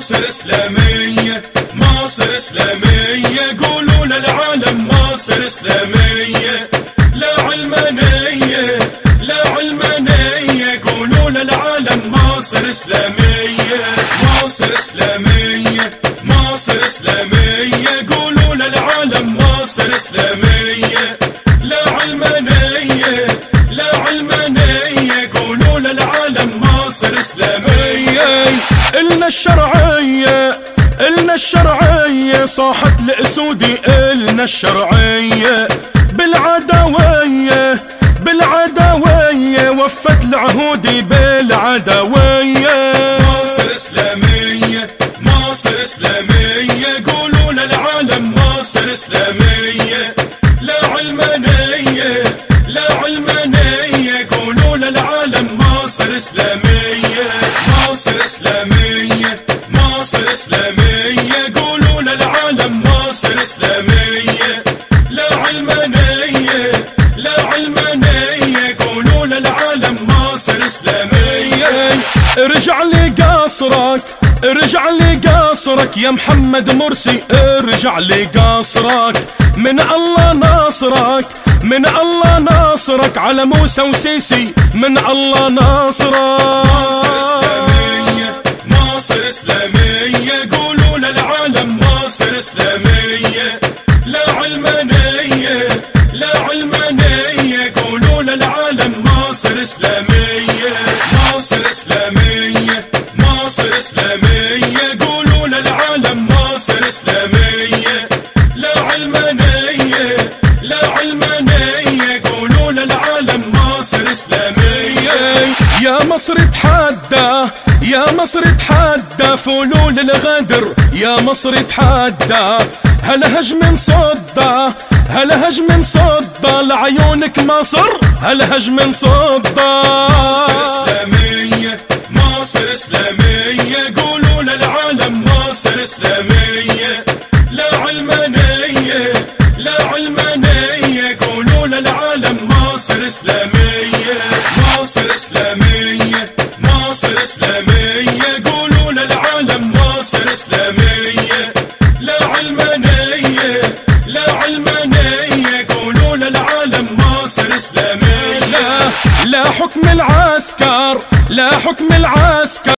مصر إسلامية، مصر إسلامية، قولوا للعالم مصر إسلامية، لا علمانية، لا علمانية، قولوا للعالم مصر إسلامية، مصر إسلامية، مصر إسلامية، قولوا للعالم مصر إسلامية، لا علمانية، لا علمانية، قولوا للعالم مصر إسلامية. إلنا الشرعية، إلنا الشرعية، صاحت لأسودي إلنا الشرعية، بالعدوية، بالعدوية، وفت العهودي بالعدوية. مصر إسلامية، مصر إسلامية، قولوا للعالم مصر إسلامية، لا علمانية، لا علمانية، قولوا للعالم مصر إسلامية، مصر إسلامية، مصر إسلامية، قولوا للعالم مصر إسلامية، لا علمانية، لا علمانية، قولوا للعالم مصر إسلامية. ارجع لي قصرك، ارجع لي قصرك يا محمد مرسي، ارجع لي قصرك، من الله ناصرك، من الله ناصرك على موسى وسيسي، من الله ناصرك. مصر إسلامية، مصر إسلامية، قولوا للعالم مصر إسلامية، لا علمانية، لا علمانية، قولوا للعالم مصر إسلامية، مصر إسلامية، مصر إسلامية، قولوا للعالم مصر إسلامية، لا علمانية، لا علمانية، قولوا للعالم مصر إسلامية. يا مصر تحدى، يا مصر تحدى فلول الغدر، يا مصر تحدى، هالهجم صدى، هالهجم صدى لعيونك مصر، هالهجم صدى. مصر إسلامية، مصر إسلامية، قولوا للعالم مصر إسلامية، لا علمانية، لا علمانية، قولوا للعالم مصر إسلامية، مصر إسلامية، مصر إسلامية، قولوا للعالم مصر إسلامية، لا علمانية، لا علمانية، قولوا للعالم مصر إسلامية. لا حكم العسكر، لا حكم العسكر.